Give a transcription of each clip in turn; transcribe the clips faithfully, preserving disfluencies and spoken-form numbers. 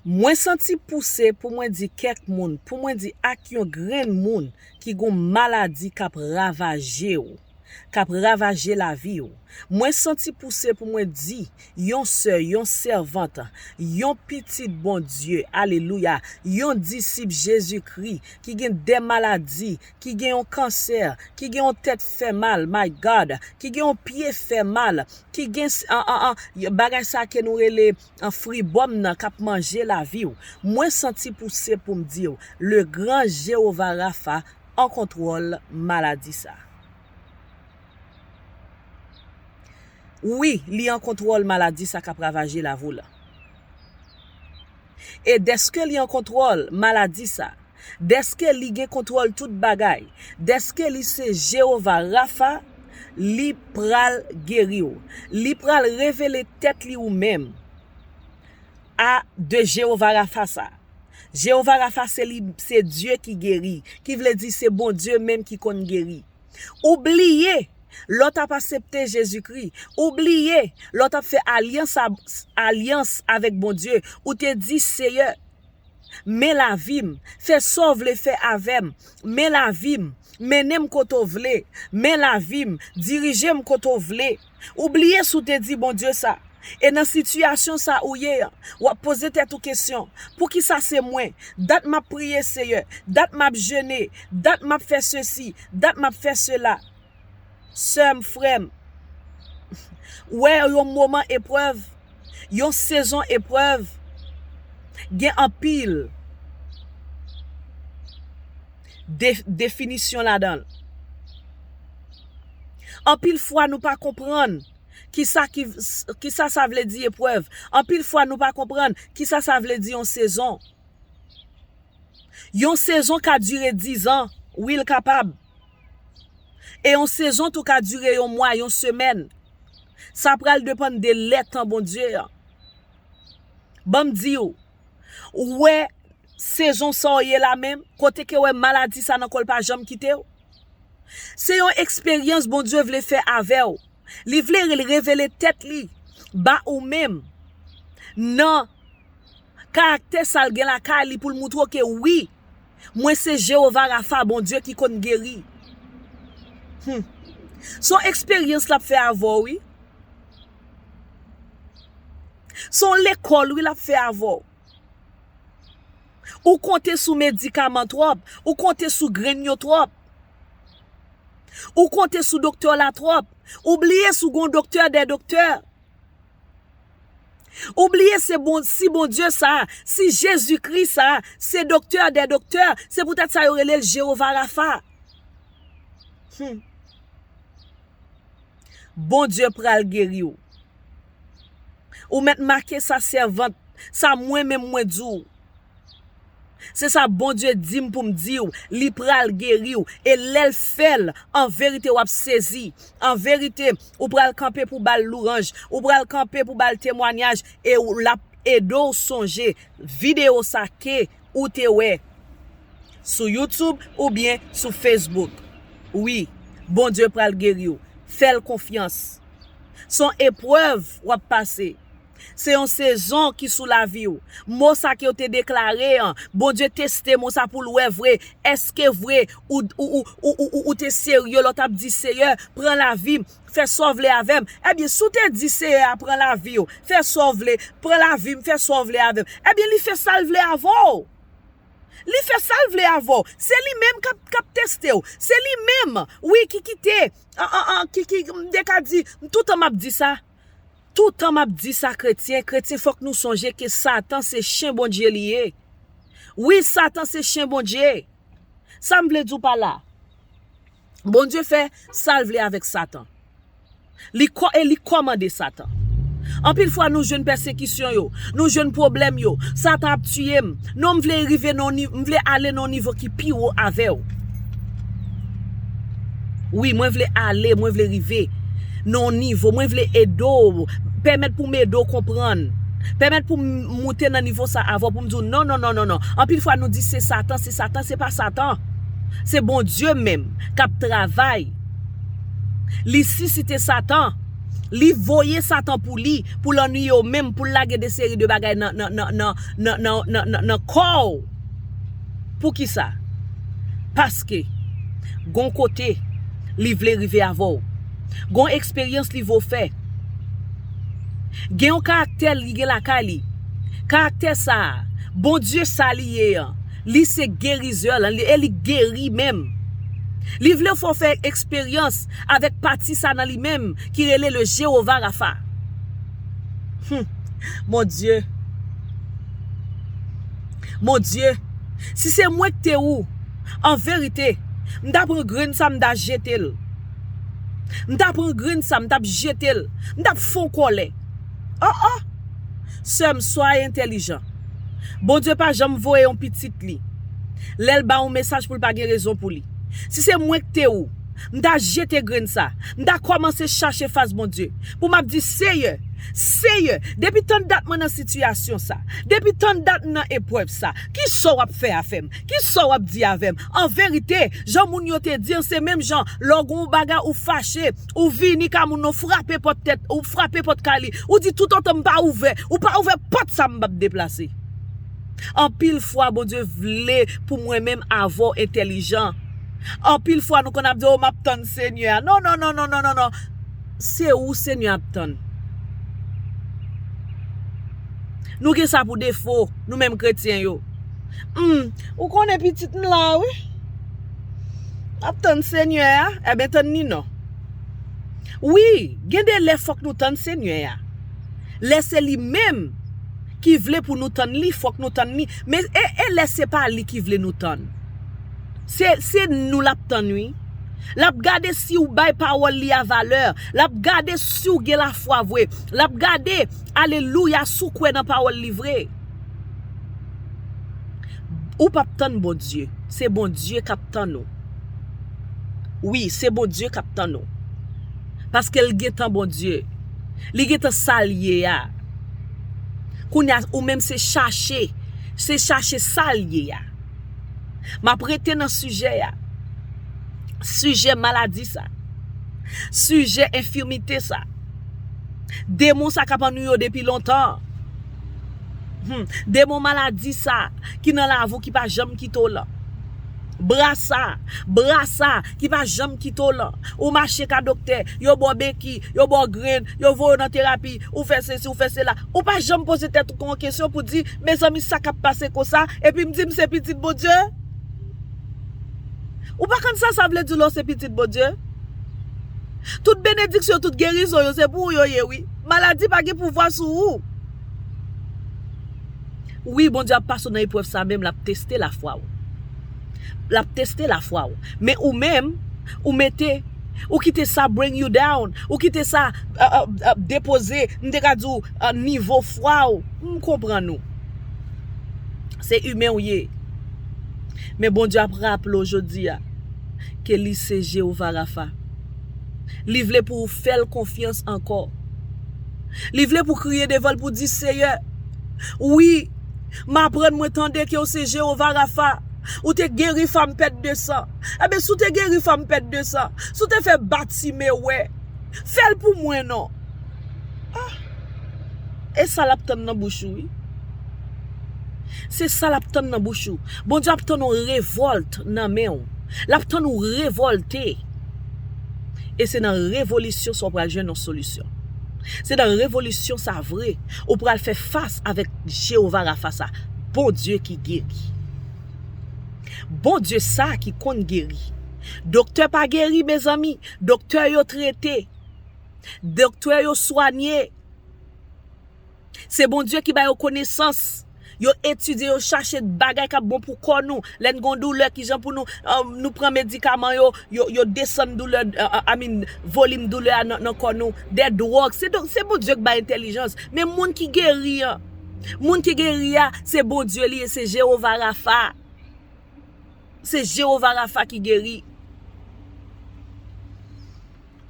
Mwen santi pouse pou mwen di kèk moun, pou mwen di ak yon grenn moun ki gon maladi k ap ravaje w, k ap ravaje lavi w. Mwen santi pouse pou mwen di yon sè, yon sèvant, yon pitit Bondye, alelouya, yon disip Jezikri ki gen de maladi, ki gen yon kansè, ki gen yon tèt fè mal, my God, ki gen yon pye fè mal, ki gen s- an, an, an, bagay sa ke nou rele an fribòm nan k ap manje lavi w. Mwen santi pouse pou m di w, le gran Jewova Rafa an kontwòl maladi sa. Wi, li an kontwòl maladi sa k ap ravaje lavi w la. E dèske li an kontwòl maladi sa, dèske li gen kontwòl tout bagay, dèske li se Jewova Rafa, li pral geri w. Li pral revele tèt li ou menm a de Jewova Rafa sa. Jewova Rafa se li, se Dye ki geri, ki vle di se Bondye menm ki konn geri. Ou bliye, lè w t ap aksepte Jezikri, ou bliye, lè w t ap fè alyans, a- alyans avèk Bondye, ou te di, Seyè, men lavi m, fè sa w vle fè avè m, men lavi m, mennen m kote w vle, men lavi m, dirije m kote w vle. Ou bliye si w te di Bondye sa. E nan sitiyasyon sa ou ye an, w ap poze tèt ou kesyon, poukisa se mwen? Dat m ap priye Seyè, dat m ap jene, dat m ap fè sesi, dat m ap fè sela. Sè m, frè m, wè yon moman eprèv, yon sezon eprèv, gen anpil de- definisyon ladan l. Anpil fwa nou pa konprann kisa ki, kisa sa vle di eprèv. Anpil fwa nou pa konprann kisa sa vle di yon sezon. Yon sezon ka dire dizan, wi l kapab. E yon sezon tou ka dire yon mwa, yon semèn. Sa pral depann de lè tan Bondye an. Ban m di w, ou wè sezon sa w ye la menm, kote ke w wè maladi sa nan kò l pa janm kite w. Se yon eksperyans Bondye vle fè avè w. Li vle re- revele tèt li ba ou menm. Nan karaktè sa l gen lakay li pou l moutre w ke wi, mwen se Jewova Rafa, Bondye ki konn geri. Hmm. Se yon eksperyans l ap fè avè w, wi. Se yon lekòl, wi, l ap fè avè w. Ou konte sou medikaman twòp, ou konte sou grenn yo twòp. Ou konte sou doktè la twòp. Ou bliye si w gon doktè dè doktè. Ou bliye se bon, si Bondye sa, si Jezikri sa, se doktè dè doktè, se poutèt sa yo rele l Jewova Rafa. Hmm. Bondye pral geri w. Ou mèt make sa, sèvant, sa mwen menm mwen di w. Se sa Bondye di m pou m di w, li pral geri w. E lè l fè l, an verite w ap sezi. An verite, ou pral kanpe pou ba l louwanj, ou pral kanpe pou ba l temwanyaj, e w- l ap ede w sonje videyo sa ke ou te wè sou YouTube oubyen sou Facebook. Wi, Bondye pral geri w. Fè l konfyans. Se yon eprèv w ap pase. Se yon sezon ki sou lavi w. Mo sa ke w te deklare an, Bondye teste mo sa pou l wè vre. Èske vre ou, ou, ou, ou, ou, ou te serye lè w t ap di, Seyè, pran lavi m, fè sa w vle avè m? Ebyen, si w te di Seyè a pran lavi w, fè sa w vle, pran lavi m, fè sa w vle avè m, ebyen, li fè sa l vle avè w. Li fè sa l vle avè w. Se li menm k ap, k ap teste w. Se li menm, wi, ki kite, an, an, an, ki, ki, m te ka di, m toutan m ap di sa. Toutan m ap di sa, kretyen, kretyen, fòk nou sonje ke Satan se chen Bondye li ye. Wi, Satan se chen Bondye. Sa m vle di w pa la? Bondye fè sa l vle avèk Satan. Li kò- e li kòmande Satan. Anpil fwa nou jwenn pèsekisyon yo, nou jwenn pwoblèm yo. Satan ap tiye m. Non, m vle rive nan ni- m vle ale nan yon nivo ki pi wo avè w. Wi, mwen vle ale, mwen vle rive nan yon nivo, mwen vle ede w, pèmèt pou m ede w konprann. Pèmèt pou m moute nan nivo sa avè w, pou m di w non, non, non, non, non. Anpil fwa nou di se Satan, se Satan, se pa Satan. Se Bondye menm k ap travay. Li sisite Satan. Li voye Satan pou li, pou l annuiye w menm, pou l lage de seri de bagay nan, nan, nan, nan, nan, nan, nan, nan, nan kò w. Poukisa? Paske gon kote li vle rive avè w. Gon eksperyans li vle w fè. Gen yon karaktè li gen lakay li. Karaktè sa a, Bondye sa li ye an, li se gerizè lan, li, e li geri menm. Li vle fè w fè eksperyans avèk pati sa nan li menm ki rele le Jewova Rafa. Hmm. Mon Dye. Mon Dye, si se mwen k te ou, an verite, m ta pran grenn sa, m ta jete l. M ta pran grenn sa, m t ap jete l. M t ap fè w kòlè. Oh, oh! Sè m, swa entèlijan. Bondye pa janm voye yon pitit li lè l ba yon mesaj pou l pa gen rezon pou li. Si se mwen k te ou, m ta jete grenn sa. M ta kòmanse chache fas Bondye. Pou m ap di, Seyè, Seyè, depi tann dat mwen nan sitiyasyon sa, depi tann dat m nan eprèv sa, kisa w ap fè avè m? Kisa w ap di avè m? An verite, jan moun yo te di an, se menm jan, lè w gen yon bagay ou fache, ou vini ka moun nan, ou frape pòt tèt, ou frape pòt kay li, ou di, toutotan m pa ouvè, ou pa ouvè pòt sa, m p ap deplase. Anpil fwa, Bondye vle pou mwen menm avè w entèlijan. Anpil fwa, nou konn ap di, o, m ap tann Senyè a. Non, non, non, non, non, non, non. Se ou Senyè ap tann. Nou gen sa pou defo, nou menm kretyen yo. Hmm, ou konnen pitit m la, wi. M ap tann Senyè a, ebyen tann li non. Wi, gen de lè fòk nou tann Senyè a. Lè se li menm ki vle pou nou tann li, fòk nou tann li. Men e, e lè se pa li ki vle nou tann? Se, se nou l ap tann, wi. L ap gade si w bay pawòl li a valè. L ap gade si w gen lafwa vre. L ap gade, alelouya, si w kwè nan pawòl li vre. Ou p ap tann Bondye. Se Bondye k ap tann ou. Wi, se Bondye k ap tann ou. Paske l gentan Bondye. Li gentan sa l ye a. Kounye a, ou menm se chache. Se chache sa l ye a. M ap rete nan sijè a. Sijè maladi sa. Sijè enfimite sa. Demon sa k ap annuiye w depi lontan. Hmm. Demon maladi sa ki nan lavi w ki pa janm kite w lan. Bra sa, bra sa ki pa janm kite w lan. Ou mache ka doktè, yo ba w beki, yo ba w grenn, yo voye w nan terapi, ou fè sesi, ou fè sela. Ou pa janm poze tèt ou yon kesyon pou di, mezanmi, sa k ap pase konsa? Epi m di m se pitit Bondye? Ou pa konn sa sa vle di lè w se pitit Bondye? Tout benediksyon, tout gerizon yo, se pou ou yo ye, wi. Maladi pa gen pouvwa sou ou. Wi, Bondye ap pase w nan eprèv sa, menm l ap teste lafwa w. L ap teste lafwa w. Men ou menm, ou mete, ou kite sa bring you down. Ou kite sa, euh, euh, euh, depoze, m te ka di w, euh, nivo fwa w. M konprann ou. Se imen w ye. Men Bondye ap raple w jodi a ke li se Jewova Rafa. Li vle pou w fè l konfyans ankò. Li vle pou w kriye devan l pou w di, Seyè, wi, m aprann mwen tande ke w se Jewova Rafa. Ou te geri fanm pèt de san. Ebyen, si w te geri fanm pèt de san, si w te fè Batime wè, fè l pou mwen non. Ah. E sa l ap tann nan bouch ou, wi. Se sa l ap tann nan bouch ou. Bondye ap tann yon revòlt nan men w. L ap tann ou revòlte. E se nan revolisyon sa w pral jwenn yon solisyon. Se nan revolisyon sa vre ou pral fè fas avèk Jewova Rafa sa, Bondye ki geri. Bondye sa ki konn geri. Doktè pa geri, mezanmi. Doktè yo trete. Doktè yo swanye. Se Bondye ki ba yo konesans. Yo etidye, yo chache bagay k ap bon pou kò nou. Lè n gen yon doulè, kijan pou nou, euh, nou pran medikaman yo, yo, yo desann doulè, euh, euh, I mean, volim doulè a nan, nan kò nou. Dè dwòg. Se, donk, se Bondye k bay entèlijans. Men moun ki geri an, moun ki geri a, se Bondye li ye, se Jewova Rafa. Se Jewova Rafa ki geri.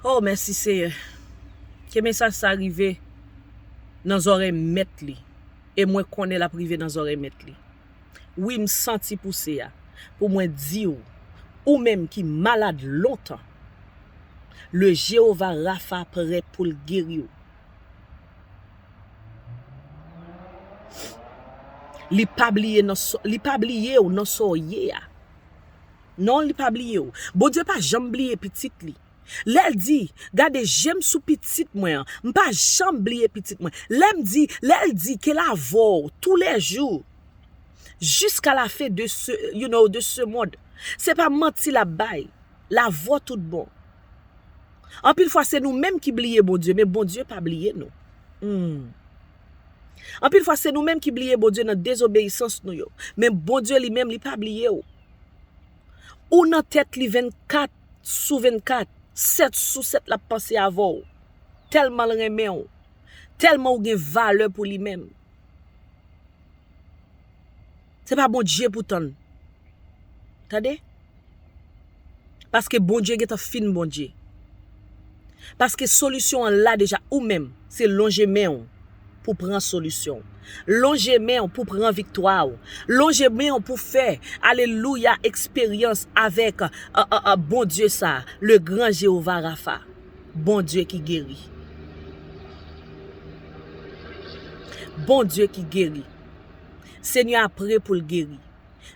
Oh, mèsi, Seyè. Ke mesaj sa rive nan zòrèy mèt li. E mwen konnen l ap rive nan zòrèy mèt li. Wi, m santi pouse a pou mwen di w, ou menm ki malad lontan, Le Jewova Rafa prè pou l geri w. Li pa bliye nan sa, li pa bliye w nan sa w ye a. Non, li pa bliye w. Bondye pa janm bliye pitit li. Lè l di, gade je m sou pitit mwen an, m pa janm bliye pitit mwen. Lè m di, lè l di ke l avè w toulèjou, jiska la fen de se, you know, de se mond. Se pa manti l ap bay. L avè w tout bon. Anpil fwa se nou menm ki bliye Bondye, men Bondye pa bliye nou. Hmm. Anpil fwa se nou menm ki bliye Bondye nan dezobeyisans nou yo. Men Bondye li menm li pa bliye w. Ou nan tèt li vennkat sou vennkat, sèt sou sèt l ap panse avè w. Tèlman l renmen w. Tèlman ou gen valè pou li menm. Se pa Bondye pou tann. Tande? Paske Bondye gentan fin Bondye. Paske solisyon an la deja, ou menm, se lonje men w pou pran solisyon w. Lonje men w pou pran viktwa w. Lonje men w pou fè, alelouya, eksperyans avèk, a, a, a, Bondye sa, le gran Jewova Rafa. Bondye ki geri. Bondye ki geri. Senyè a pre pou l geri.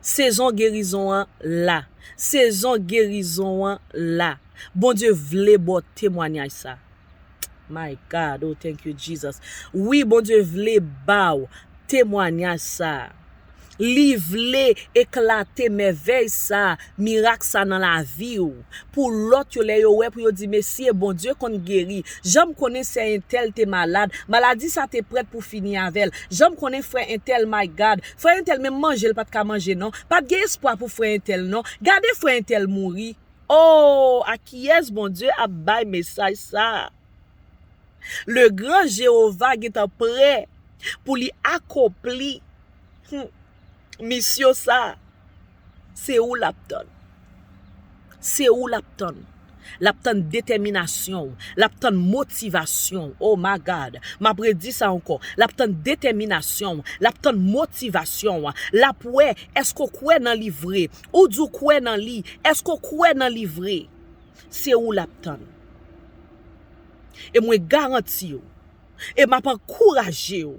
Sezon gerizon an la. Sezon gerizon an la. Bondye vle ba w temwanyaj sa. My God, oh, thank you, Jesus. Wi, Bondye vle ba w temwanyaj sa. Li vle eklate mèvèy sa, mirak sa nan lavi w. Pou lòt yo, lè yo wè, pou yo di, "Mesye, Bondye konn geri. Jan m konnen sè entèl te malad, maladi sa te prèt pou fini avè l. Jan m konnen frè entèl, my God. Frè entèl, menm manje l pa t ka manje, non. Pa t gen espwa pou frè entèl, non. Gade frè entèl mouri." Oh, a kiyès Bondye ap bay mesaj sa? Le gran Jewova gentan prè pou li akonpli, hmm, misyon sa. Se ou l ap tann. Se ou l ap tann. L ap tann detèminasyon w. L ap tann motivasyon w. Oh my God. M ap redi sa ankò. L ap tann detèminasyon w. L ap tann motivasyon w. L ap wè, èske w kwè nan li vre? Ou di w kwè nan li. Èske w kwè nan li vre? Se ou l ap tann. E mwen garanti w, e m ap ankouraje w,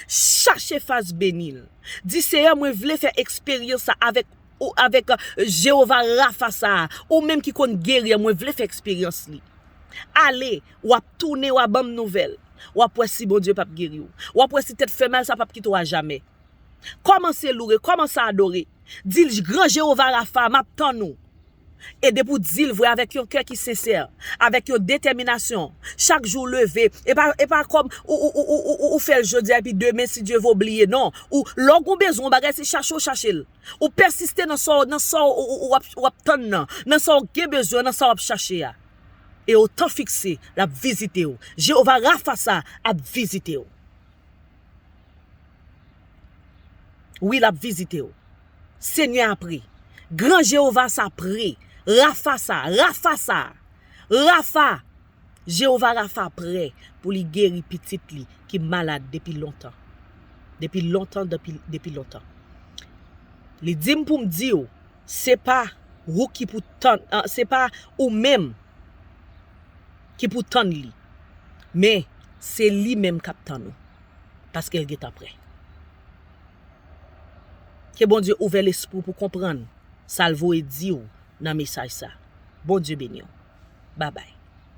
chache fas beni l. Di, "Seyè, mwen vle fè eksperyans sa avèk ou, avèk, eh, Jewova Rafa sa a, ou menm ki konn geri an, mwen vle fè eksperyans li." Ale, w ap tounen, w ap ban m nouvèl. W ap wè si Bondye p ap geri w. W ap wè si tèt fè mal sa p ap kite w ajamè. Kòmanse loure, kòmanse adore. Di l, "Gran Jewova Rafa, m ap tann ou." E depi w di l vre avèk yon kè ki sensè, avèk yon detèminasyon, chak jou w leve, e pa, e pa kòm ou, ou, ou fè l jodi a epi demen, si Dye vle, w bliye. Non, ou, lè w gon bezwen yon bagay, se chache w chache l. Ou pèsiste nan sa w, nan sa w, ou, ou, ou ap, w ap tann nan, nan sa w gen bezwen, nan sa w ap chache a. E o tan fikse, l ap vizite w. Jewova Rafa sa ap vizite w. Wi, l ap vizite w. Senyè a pre. Gran Jewova sa pre. Rafa sa, Rafa sa, Rafa. Jewova Rafa prè pou li geri pitit li ki malad depi lontan. Depi lontan, depi, depi lontan. Li di m pou m di w, se pa ou ki pou tann, ah, se pa ou menm ki pou tann li. Men, se li menm k ap tann ou. Paske l gentan prè. Ke Bondye ouvè lespri w pou konprann sa l voye di w nan mesaj sa. Bondye beni w. Babay.